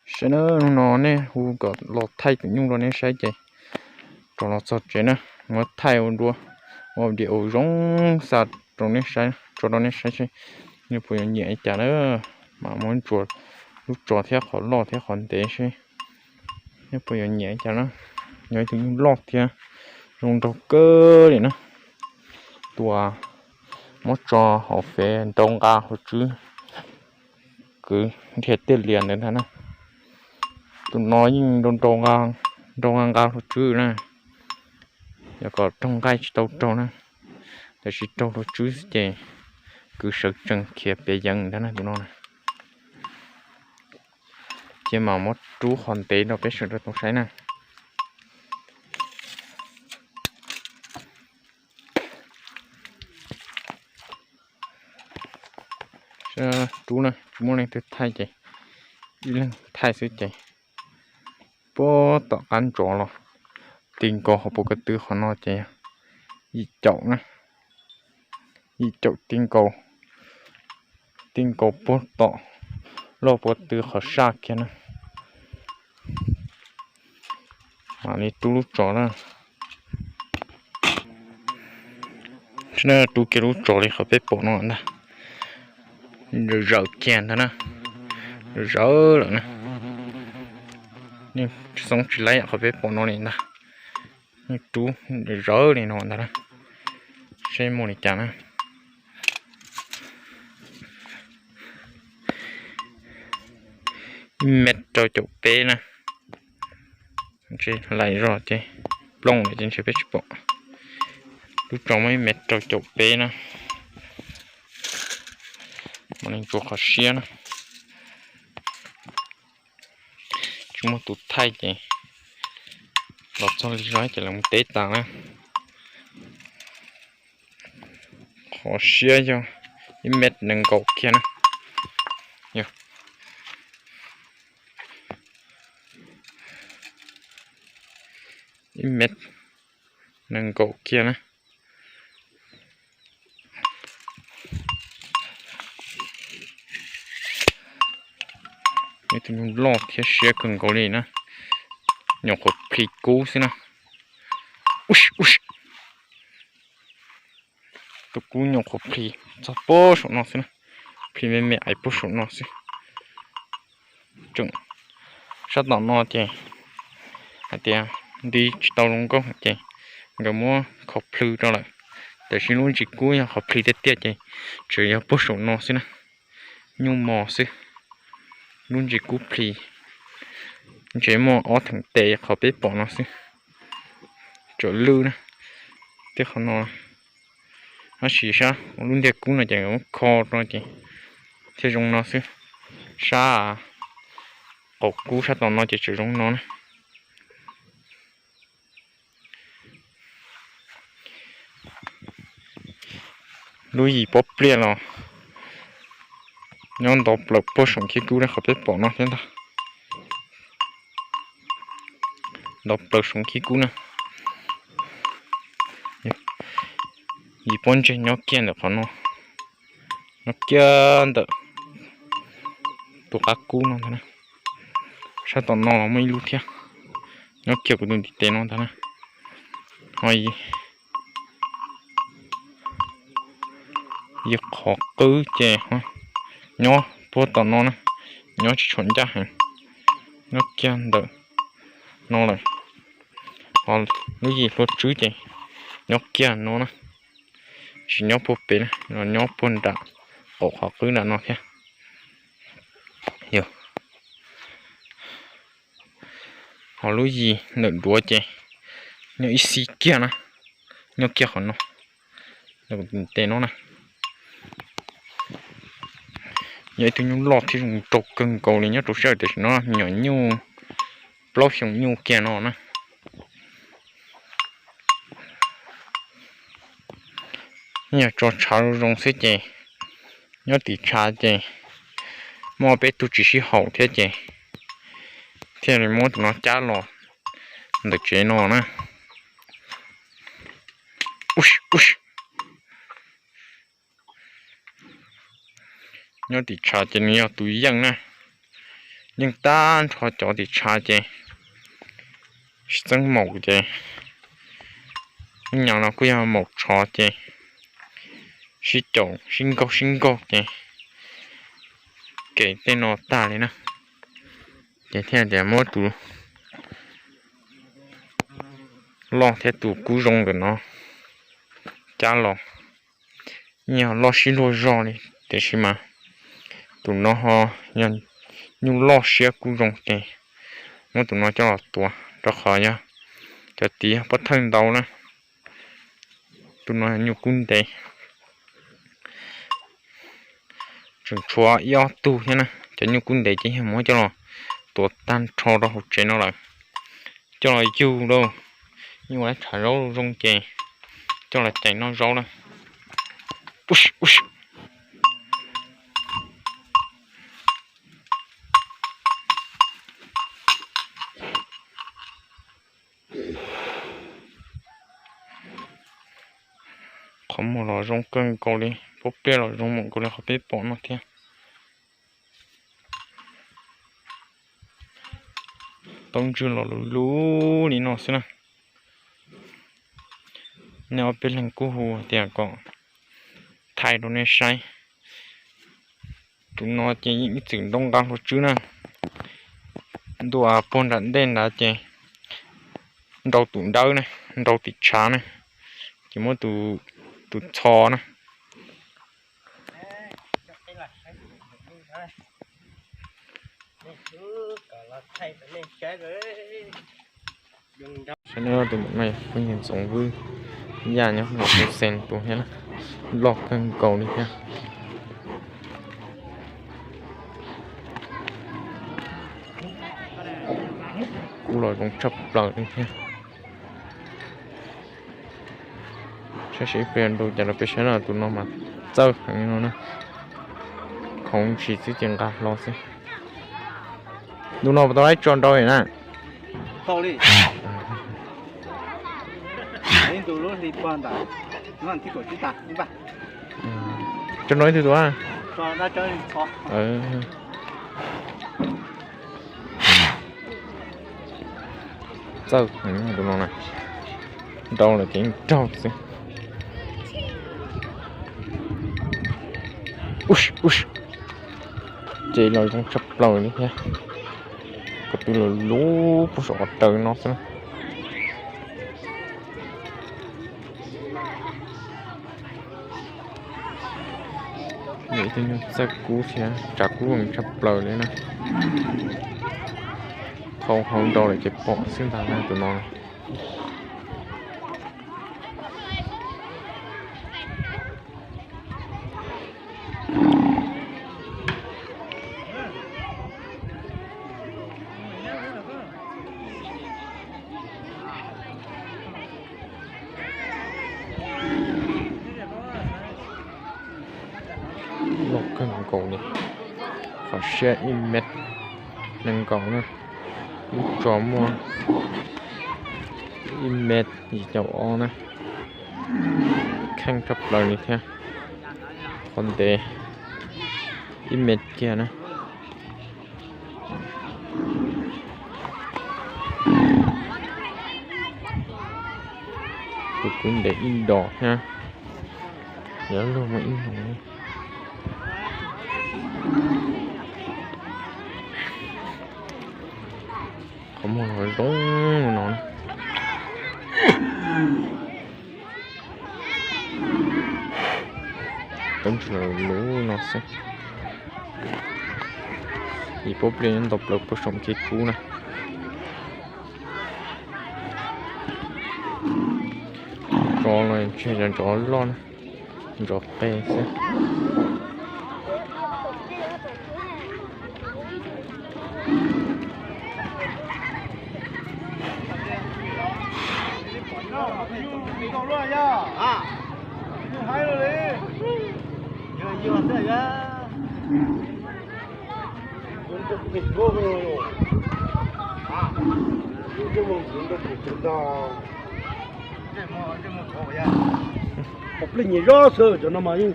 Saib na, hnub no nej hu kom los thaij tus nyuj rau nej saib ces rov los txog tsev na, muab thaij ua dua, ua video zoo xa rau nej saib, tso rau nej saib seb nej puas yuav nyiam li cas na. Mam muab ntsuas lub tsov thiab qhov loj thiab qhov ntev seb nej puas yuav nyiam li cas na. Yog ib tug nyuj loj thiab zoo nraug kawg li na. Tus muab tso hauv fev nrau nqa hauv tswb kwv nrhiav tiaj lias ntawd ntag na. Tus no yeej nrau nrau nqa hauv tswb na. Yog kom raug nqaij tsis tau raug na, tab sis raug hauv tswb xwb ces kwv sawv tsees khiav piav yeev ntag na tus no na. Ces mam muab rub qhov ntev rau peb sawv daws tau saib na. Rub na, tsis muaj leej twg thaij ces ib leeg thaij xwb ces puag tom qab ntsov los ti nkaus hauv paus ko tw qhov no ces yim caum na, yim caum ti nkaus, ti nkaus puag tom lub paus ko tw qhov saj kiag na. Mam li rub lub tsov na. Rub kiag lub tsov li qhov peb pom no ntag. Zawm zawm kiag ntag na, zawm zawv lawm na. Yeej xoob tsis laib qhov peb pom no li ntag. Yeej rub zawv zawv li no ntag na. Seb muaj li cas na. Ib mev rau caum peb na. Ntshe laim zog ces plooj lawm ces ntshe peb tsis pom. Lub tsov muaj ib mev rau caum peb na. Mam li ntsuas qhov siab na. Tsis muaj tus thaij ces los txog li zog ces lawv mus teb tas na. Qhov siab yog ib mev nees nkaum kiag na. Yog ib mev nees nkaum kiag na. Ib tug nyuj loj thiab siab kawg nkaus li na. Nyuam qhuav plhis kub xwb na. Ub, tus kub nyuam qhuav plhis txog puag saum no xwb na. Plhis me me aiv puag saum no xwb. Tseem sab tom no ces hais tias nti tsis tau zoo nkauj ces nkawd muab qhov plhws rau lawm. Tab sis lub ntsis kub yog qhov plhis tiag tiag ces tseem yog puag saum no xwb na. Nyuj mos xwb. Lub ntsis kub plhis ntshe muaj ob theem tes qhov peb pom no xwb. Tseem lwj na. Tej qhov no tab sis sab lub ntiag kub no ces muab kho rau ces thiaj zoo no xwb. Sab qaum kub sab tom no ces tseem zoo no na. Lub yim pob pliaj los nyob ntov plaws puag saum khib kub qhov peb pom no thiab ntag. Ntov plaws saum khib kub na. Yim pob ntseg nyob kiag ntawm qhov no, nyob kiag ntawm tus qab kub no ntag na. Sab tom no los muaj ib lub thiab, nyob kiag kuv tus ntiv tes no ntag na. Ho yim qhov qwb ces nyob puag tom no na, nyob tsis tshua ncaj heev, nyob kiag ntawm no lawm. Ho lub yim hlua tswb ces nyob kiag no na, tsis nyob puag pem na, nyob puag nram qaum qhov qwb nram no thiab. Yog ho lub yim ntawm duav ces nyob ib xib kiag na, nyob kiag qhov no, tes no na. Yog ib tug nyuj loj thiab zoo nraug kawg nkaus li nyob rau sab tias no, me nyuam nyuj plaub xyoos nyuj kiag no na. Yog tso tshav zoo zoo xwb ces nyob tim tshav ces muaj peb tug tsis sib haum thiab ces thiaj li muab tus no cab los ntawm tsev no na. Nyob tim tshav ces nws yog tus yeej na, Yeej tag nrho cov tim tshav ces sib txeeb maum ces, ib nyuag no kuj yog maum tshov ces sib caum sib nkaug sib nkaug ces kev tej no tag li na. Ces thiaj tias muab tus loj thiab tus kub zoo ntawm no cab los, yeej yog loj sib luag zog li, tiam sis mas tus no ho yog nyuj loj siab kub zoo ces muab tus no coj los tuav, rau qhov yog cov tid yog pob thawj ntau na. Tus no yog nyuj kub ntev, tseem tshuav ib ob tug thiab na. Cov nyuj kub ntev ces yog muab coj los tuav tag nrho rau hauv tsev no lawm, coj los yug lauj. Yeej ua lab tshav zaub zoo ces coj los cais noj zaub na. Qhov muag los zoo kawg nkaus li, pob pliaj los zoo nkaus li qhov peb pom no thiab. Taub ntswg los luv luv li no xwb na. Nej ob peb leeg kuj hu tias kom thaij rau nej saib. Tus no ces yeej ib txwm nrau nqa hlua tswb na, ntuas puag nram ntej nrad ces nrau tus dawb na, nrau tim tshav na, ces muab tus txho na. Saib no tus no yog phooj ywg Ntxoov Vwj Yaj nyob Los Xees tus thiab, loj kawg nkaus li thiab. Kub los zoo tshaj plaws li thiab. Saib seb ib pliag nrau cas rau peb saib no, tus no mas txawj heev no na. Khoov ntshis xwb ces nqa hlo xwb. Ntu no puas tau laib tso nrau li na? Tau li. Ntu lub hli pog ntawd, no tib kaum tsib tas ib npaj. Tso nrau ib tug tus a. Txawj heev tus no na, nrau lawm ces yeej raug xwb. Ces los zoo tshaj plaws li thiab. Ko tw lawm lub puag saum qhov rawv no xwb na. Yog ib tug nyuj txawj kub thiab tsav kub zoo tshaj plaws li na. Thau hauv nrau lawm ces pom xwb ntag na tus no. Loj kawg nkaus li, qhov siab ib mev nees nkaum na, lub tso muaj ib mev yim caum ob na, kheej tshaj plaws li thiab. Qhov ntev ib mev kiag na. Tus kub ntev ib dos thiab, yuav luag muaj ib hmos. Qhov muag los zoo no na. Tub ntsuag luv no xwb. Ib pob pliaj nyob nto plaws puag saum kev kub na. Tsov los tsis yog tsov loj na, tsov qe xwb. Pom pliaj nyias zog xwb, cov no mas yeej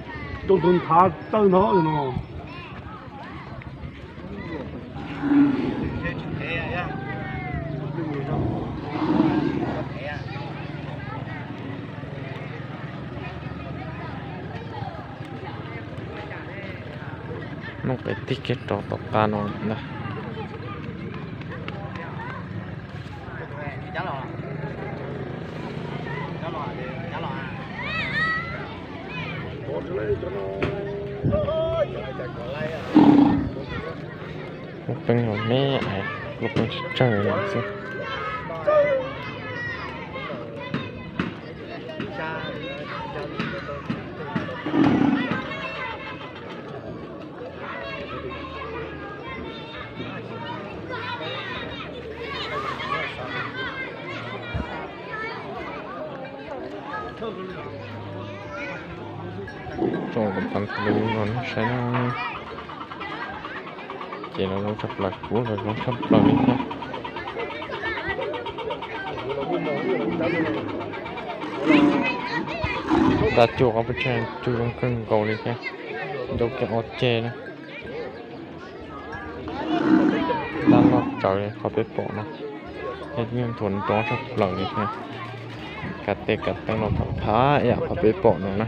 rau ntug nthav tawg nrho no. Peb tig kiag rau tom qab no ntag. Lub peev los me, lub peev tsawg tsawg xwb. Tso kom tag nrho li no nej saib na. Ces los zoo tshaj plaws, kuv los zoo tshaj plaws li thiab. Nta cuag qhov pes tsawg, cuag zoo kawg nkaus li thiab. Ncau kiag ob ceg na. Ntab noj tsawv li qhov peb pom no, yeej nthuav nrov tshaj plaws li thiab. Kav tes kav taw los pham pham ib yam qhov peb pom no na.